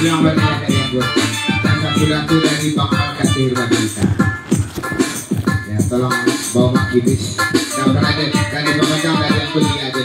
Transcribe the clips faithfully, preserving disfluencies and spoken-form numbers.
Yang bernama dari Anggun. Dan satu lagu dari Bang Al Kadir bagi kita. Ya, tolong bawa Mak Kibis. Dan berada dari pemegang dari Anggun dia aja.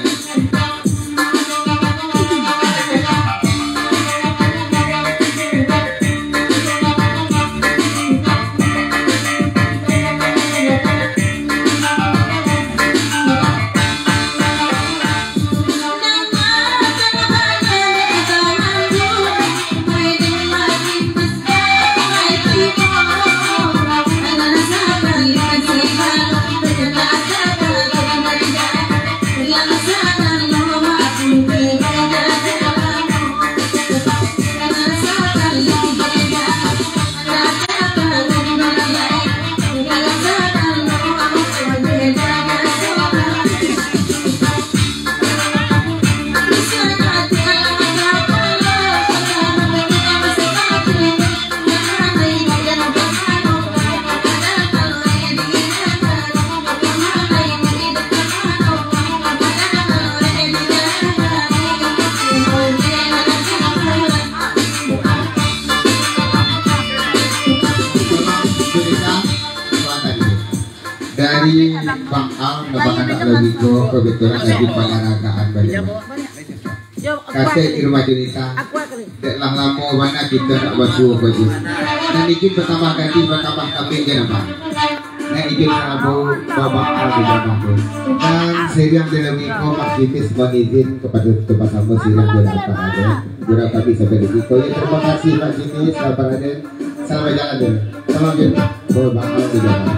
Dari Bang Al, Bang Anak Lawiko, kebetulan lagi pengaragaan baliau. Katek di rumah Junita, dek lah lamo bana kito nak basuo baju. Nan izin batambah ganti, batambah kambing je nampak. Nan izin karabu, babak karabu babak tu. Dan siriang di lawiko, Mak Jimis mangizin kapado kito basamo siriang di lapangan. Gurau kami sampai di siko. Ya, terima kasih, Mak Jimis, Bapak Raden. Salam jalan dulu. Salam jalan. Bawa bakal di jalan.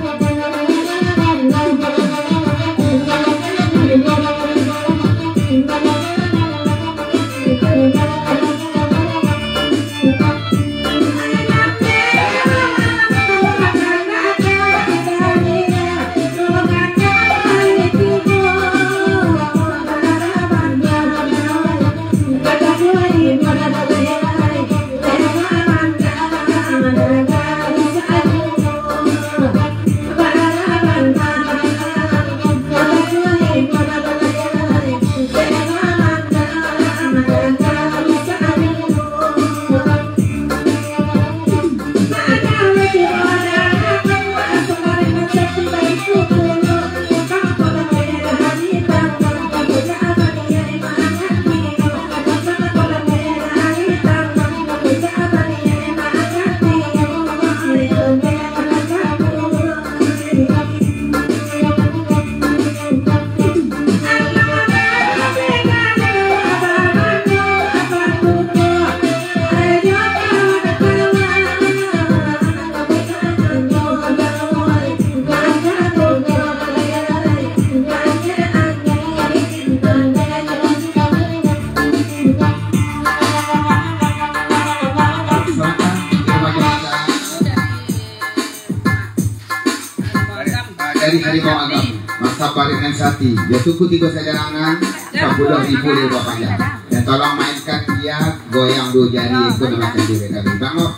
Dari Harimau Agam, masa paringan sati, dia suku tiga sajarangan, sapuluah ribu dia bapanjang. Dan tolong mainkan dia goyang dua jari, itu nama sendiri kami. Bang, oh.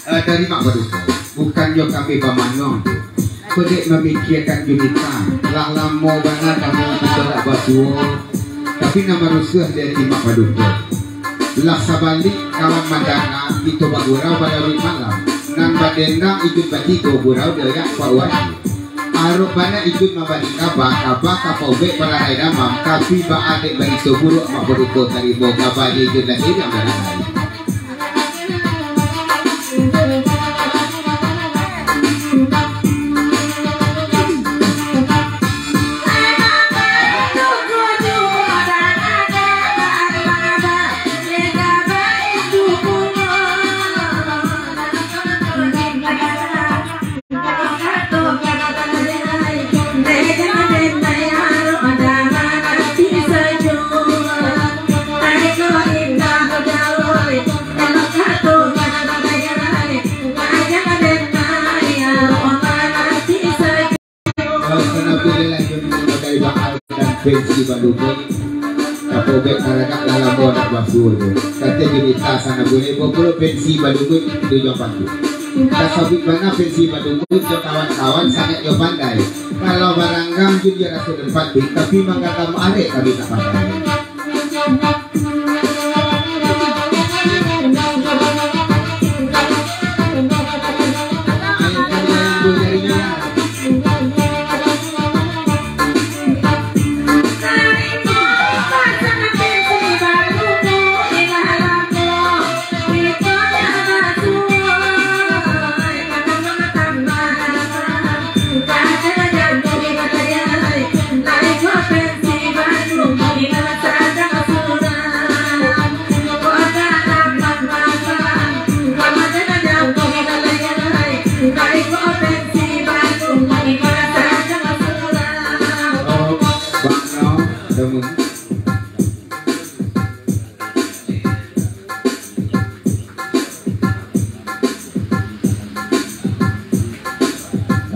Eh, dari Mak Baduko, bukan jo kami bamanuang tu. Ko dek mamikiakan Junita, lah lamo bana kami kito dak basuo, tapi nan marusuah di ati Mak Paduko. Lah sabalik kawan mandanga kito bagurau balaruik malam, nan badendang Ijun batigo gurau di ayak Pak Wali. Arok bana Ijun mambari kaba, kaba ka Pak Ubek balarai damam, tapi baa dek barito buruak Mak Paduko tarimo kaba di Ijun nan iriang balarai. Kalau sana boleh lah, Jun, sebagai Baal dan pensi Badukun. Kapobek karagak lah lamo nak basuo tu. Kata Junita sana boleh, bawa pulo pensi Badukun, tujuan patu. Tasabik bana pensi Badukun, jo kawan-kawan sangat jo pandai. Kalau barang Kang Julia Rasul Fatih, tapi manggatam arek kami tak pandai.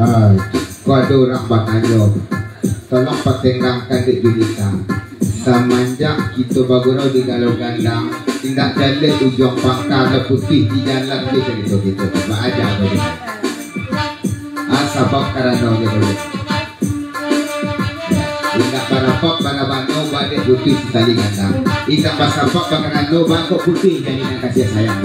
Ah, kok ado urang batanyo, tolong patenggangkan dek Junita. Samanjak kito bagurau di Galo Gandang, indak jaleh ujuang pangka, lah putuih di jalan, tu carito kito. Baaja ko. Ah, sabab karano kito. Indak barabok bana-bana, badek putuih sitali gandang. Indak basabab bakarano, bangkok putuih jadi nan kasiah sayang.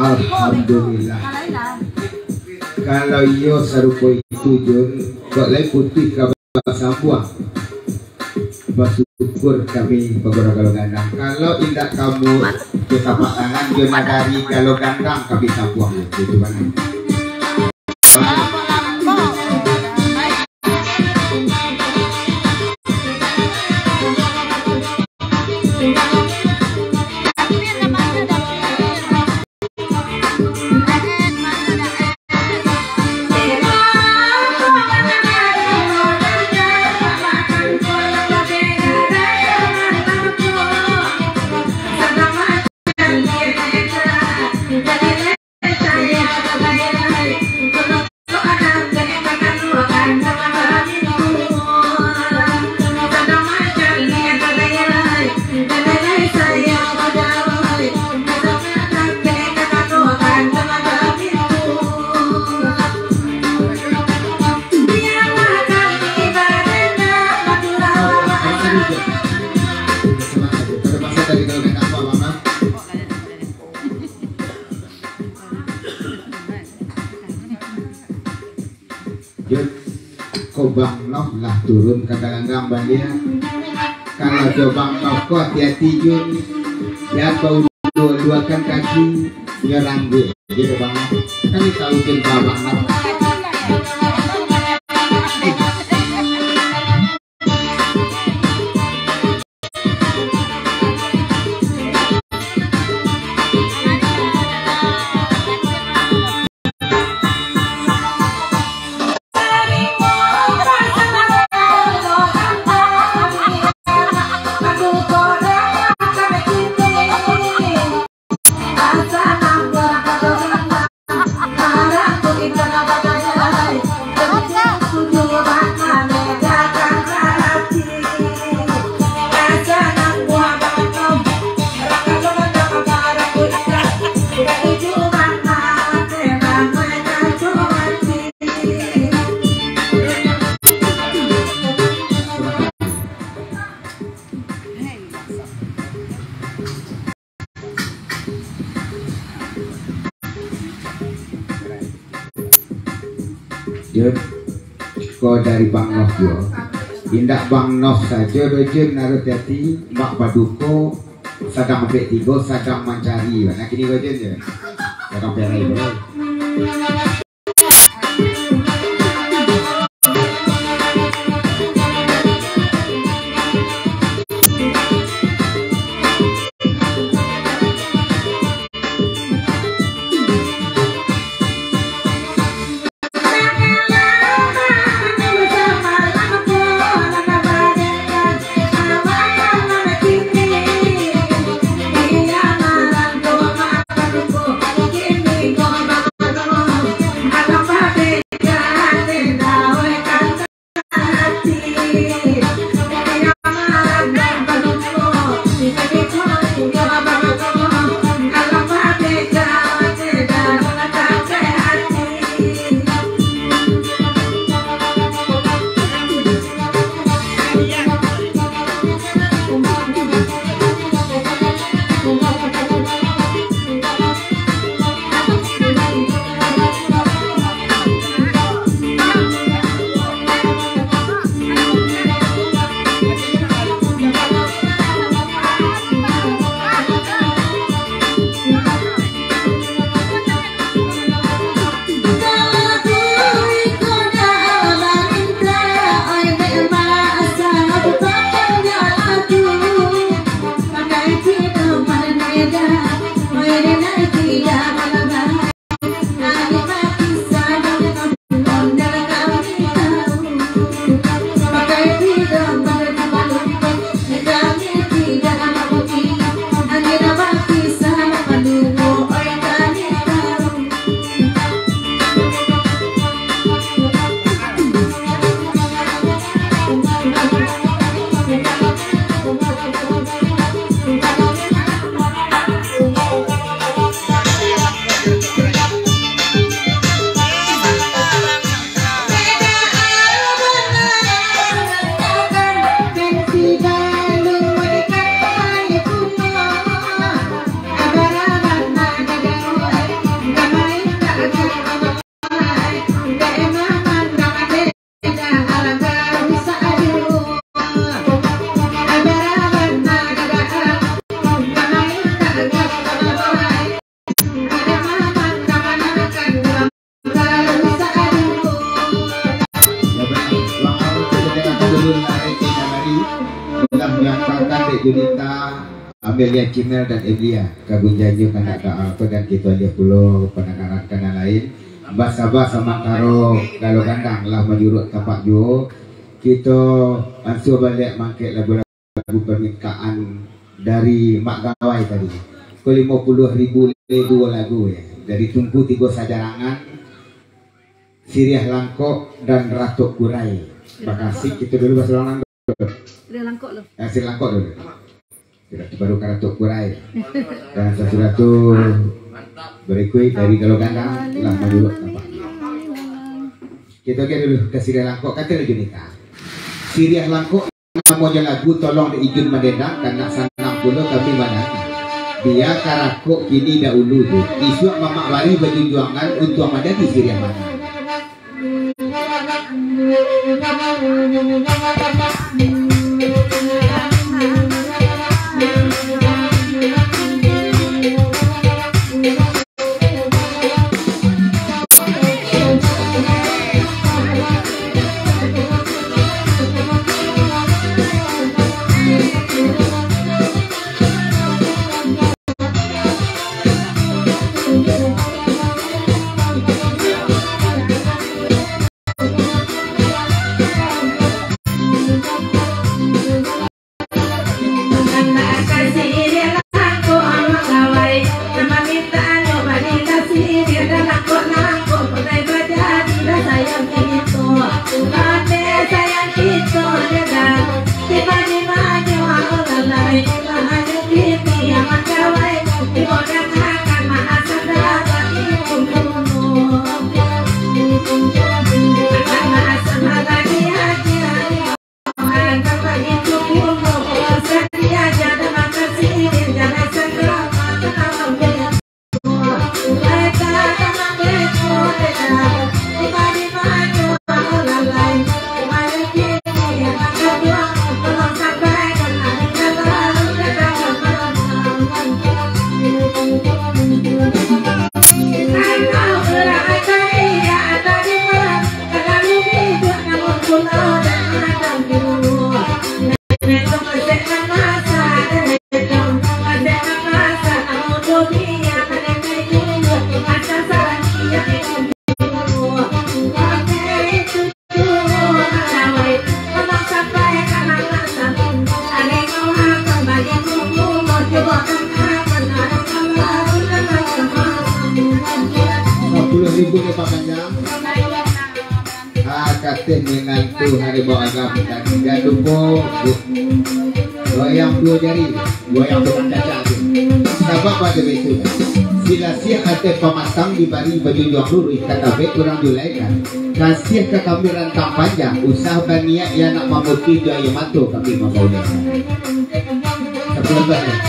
Alhamdulillah. Kalau iyo sarupo itu, Jun, kok lai putuih ka basambuang. Basyukur kami, Pagurau Galo Gandang. Kalau indak kamu jo tapak tangan, jo nagari Galo Gandang kami sambuang. Itu bana. Jun, ko Bang Noh lah turun ka galanggang baliak. Kalau jo Bang Noh ko hati-hati, Jun. Jan bauluah-uluahkan kaki, nyo rangguik. Gitu, Bang Noh. Kan tahu Jun, Bang Noh. Jun, ko dari Bang Noh juo. Indak Bang Noh sajo doh, Jun, naruih hati, Mak Paduko sadang ampek tigo, sadang mancari. Nah, kini ko, Jun, Jun. Sadang perai, bro. Junita, Amelia Cimel dan Elia, ka gunjanyo kandak doa ko, dan kito liek pulo pandangaran ka nan lain. Basaba samantaro Galo Gandang lah manyuruak tapak juo, kito ansua baliak mangkek lagu-lagu permintaan dari Mak Gawai tadi. Ko limo puluah ribu le duo lagu, ya. Dari Tungku Tigo Sajarangan, Siriah Langkok, dan Ratok Kurai. Bakasi kito dulu basalang. Siriah Langkok lo. Ya, Siriah Langkok dulu. Sudah tu baru ka Ratok Kurai. Dan sasudah tu, berikut dari Galo Gandang lah manyuruak tapak. Kito ka dulu ka Siriah Langkok, kato Junita. Siriah Langkok namonyo lagu, tolong dek Ijun madendangkan, nak sanang pulo kami mandanga. Bia karakok kini dahulu tu, isuak mamak bari bajunjuangan, untuang manjadi siriah manang. Sapuluah ribu ni, Pak Panjang. Ah, kateh minantu harimau agam tadi. Jan lupo, Bu. Goyang duo jari, goyang tukang caca tu. Sabab ado itu, silasiah ateh pamatang dibari bajunjuang luruih, ka tabek urang julaikan. Kasiah ka kami rantang panjang, usah baniaik ya nak mamutuih jo aia mato kami mambaulaikan. Sapuluah ribu.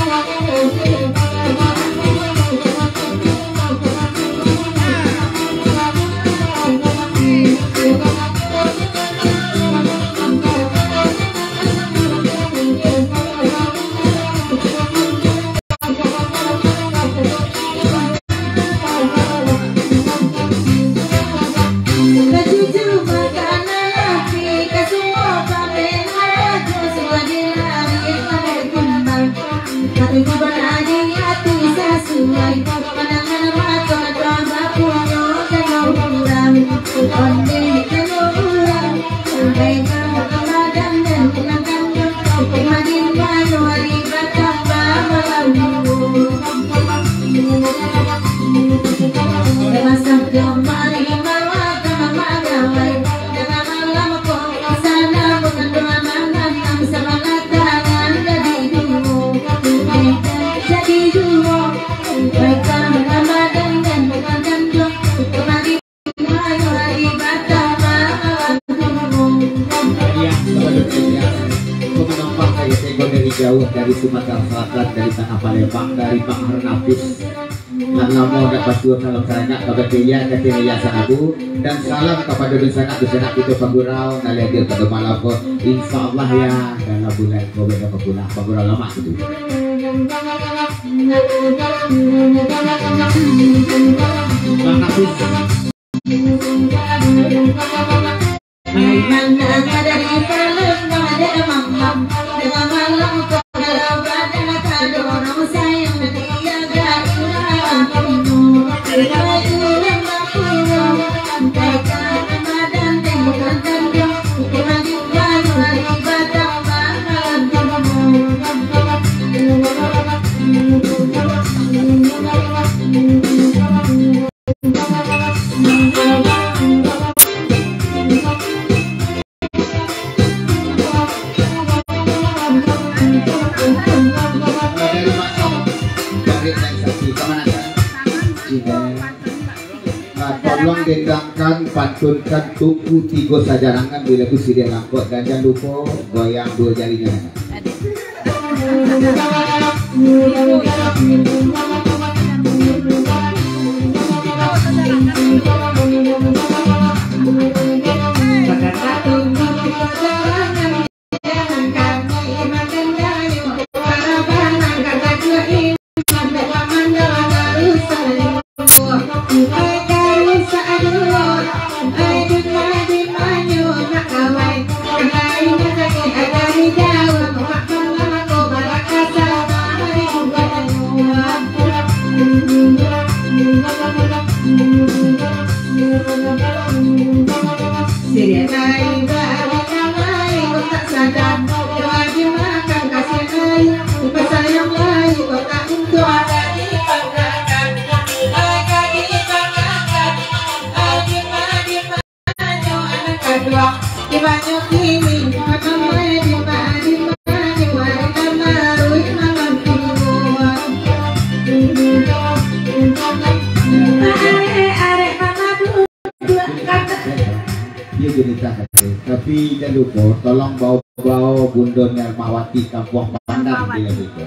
Yang sebelum itu, aku menumpang dari Tenggo dari jauh, dari Sumatera Selatan, dari tanah Palembang, dari Bang Harnafis. Nan lamo dak batua salam sanak, kabar kelia, kateh Yaya Sanabu, dan salam kapado dunsanak-dunsanak kito pagurau, nan lah hadir pado malam ko. Insya Allah ya, dalam bulan ko beda ko pulang, pagurau lamak gitu. Bang Hafiz. Tolong dendangkan, pantunkan Tungku Tigo Sajarangan di lagu Siriah Langkok, dan jangan lupa goyang dua jarinyo. Iyo, jadi tak ada. Tapi jangan lupa, tolong bawa-bawa Bundo Nirmawati Kampuang Pandan di lagu itu.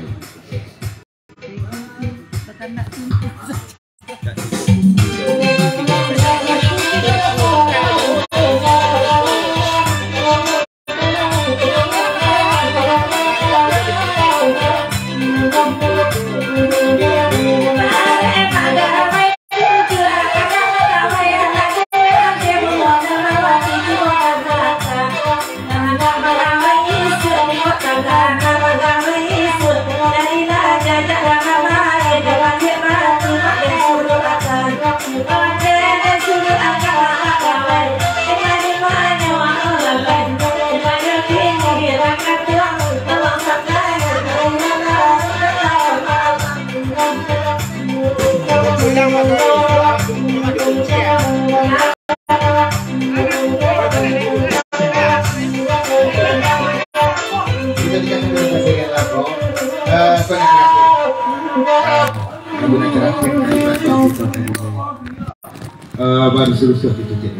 Eh, barusuah-rusuah kito cek.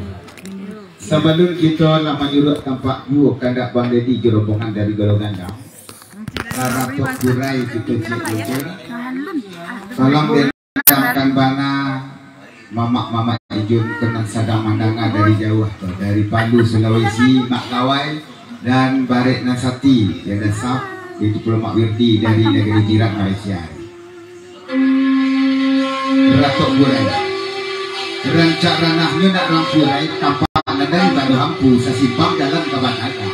Sabalun kito lah manyuruak tampak juo kandak Bang Dedi jo rombongan dari Golo Gandang. Karatok kurai kito cek cek. Tolong dendangkan bana mamak-mamak Ijun ko nan sadang mandanga dari jauah tu, dari Palu, Sulawesi, Mak Lawai, dan Barek Nan Sati, yang dasar, itu pulo Mak Wirdi dari nagari jiran Malaysia. Ratok Burai. Rancak ranahnyo nak rampuai, tampak nan dari Bado Hampu, sasimpang jalan ka Banaga.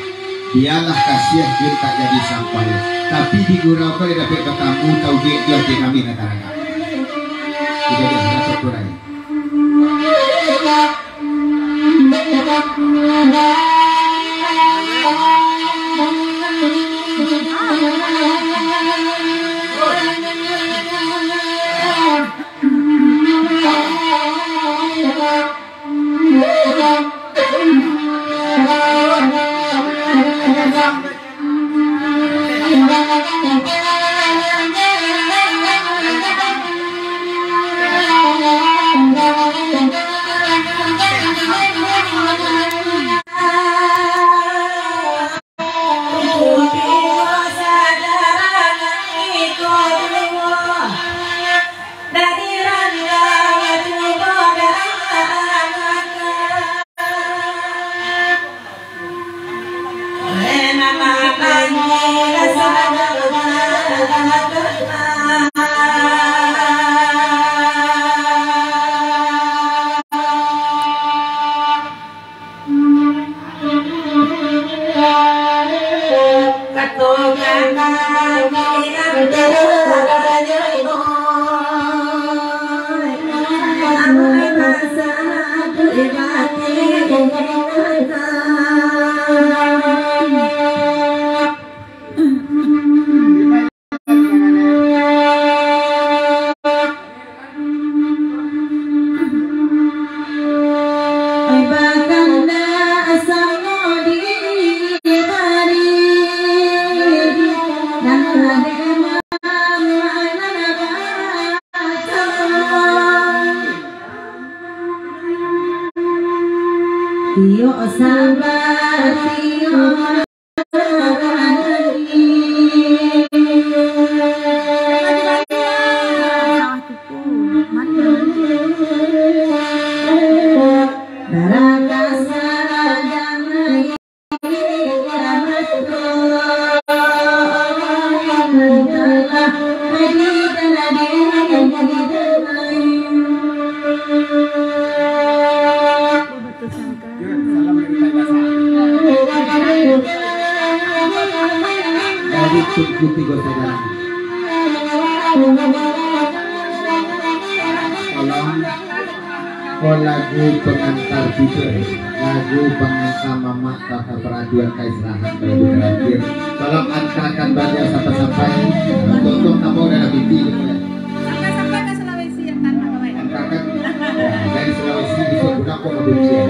Bialah kasiah Jun tak jadi sampai, tapi di gurau ko dapek batamu, tau gek jo ati kami nan taragak. Sudah dia, Ratok Burai. Dari Tungku Tigo Saudara. Tolong, ko lagu pangantar tidur, lagu pangantar mamak ka, ka paraduan ka istirahat, lagu terakhir. Tolong antarkan baliau sampai-sampai. Untuak tamu dalam mimpi gitu ya. Sampai-sampai ka Sulawesi, antarkan, Mak Gawai. Antarkan. Ya, dari Sulawesi bisa pulang kok mobil dia.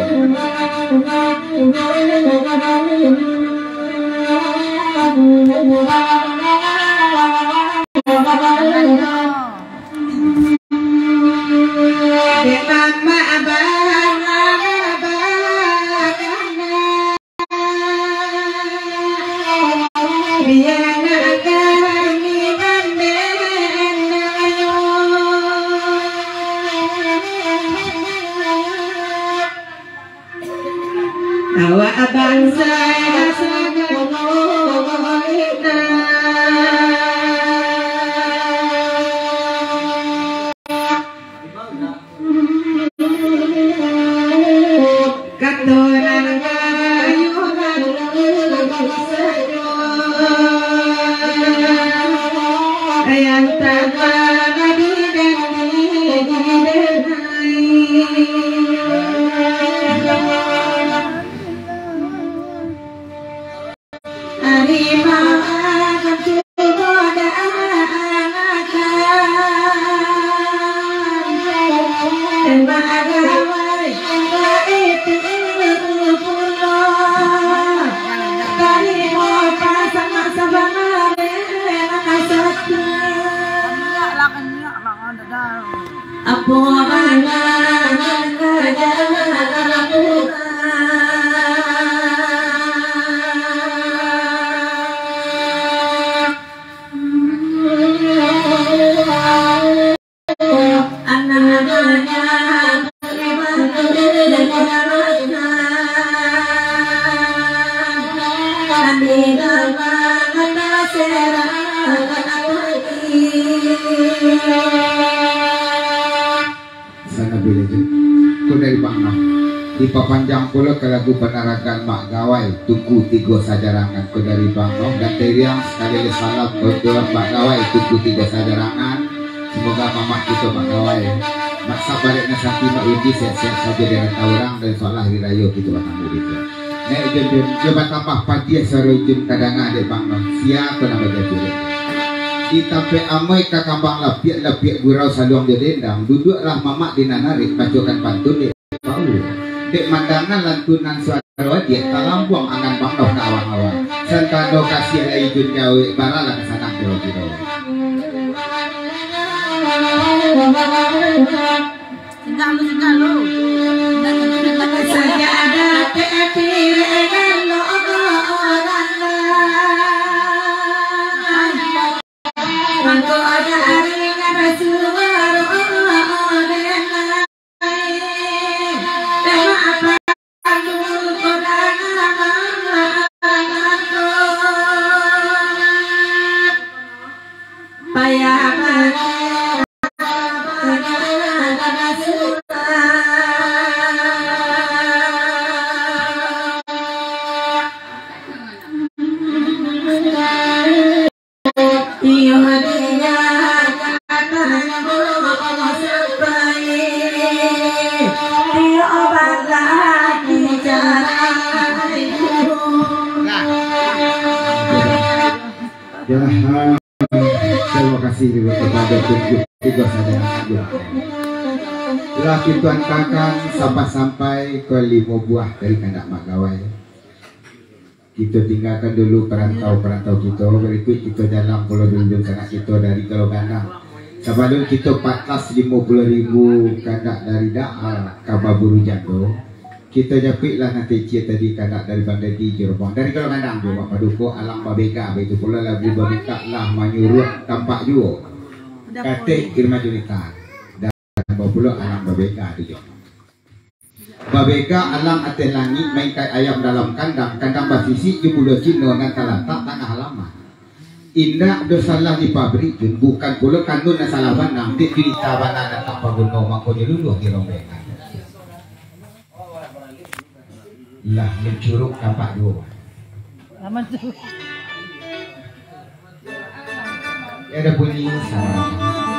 Awak bangsa sagalo ina. Kato nan bayu sajo, yang tak pernah diganti. Apo bana nan ka dilakukan? Anak-anaknya. Sana boleh je. Ko dari Bang Noh. Dipapanjang pulo ka lagu panarakan Mak Gawai, Tungku Tigo Sajarangan. Ko dari Bang Noh, dan teriang sakali lai salam untuak Mak Gawai, Tungku Tigo Sajarangan. Semoga mamak kito Mak Gawai, Mak Sabalik nan santi, Mak Widi, sehat-sehat sajo di rantau urang, dan insyaallah hari rayo kito batamu di sinan. Nek Jun, Jun, jo batambah padiah suaro Jun tadanga dek Bang Noh. Sia ko nan bajadi dek? Di tampek amai ka kambang lapiak, lapiak gurau saluang jo dendang, duduaklah mamak di nan arik, bacokan pantun dek Paul. Dek mandanga lantunan suaro adiak, talambuang angan Bang Noh ka awang-awang. Santano kasiah lai Jun jawek, baralah ka sanang kiro-kiro. Singgah lu, singgah lu. Sajak datang pirengan lo orang. Mangko ada aringan suaro denai. Dema apa lu kodang mangko. Payah mangko. Ya, terima kasih juga kepada Tungku Tigo Sajarangan. Lah kito antakan sampai-sampai ka limo buah dari kandak Mak Gawai. Kito tinggakan dulu parantau-parantau kito, barikuik kito jalan pulo dulu sanak kito dari Galo Gandang. Sabalun kito patas limo puluah ribu kandak dari Daal ka baburu jando, Kito japuiklah nan teci tadi, kandak dari Bang Dedi jo rombongan. Dari Galo Gandang juo, Mak Paduko, Alang Babega, baitu pulo lagu Babega lah manyuruak tampak juo. Katek Irma Junita. Dan bapulo Alang Babega tu juo. Babega alang ateh langik, maingkai ayam dalam kandang, kandang basisik jo buluah Cino nan talatak tangah halaman. Indak do salah di pabrik, Jun, bukan pulo kanun nan salah bana, dek Junita bana datang paguno, mangkonyo luluah di rombongan. Lah mancuruk tampak juo. Laman tu. Ya, ado bunyi sama.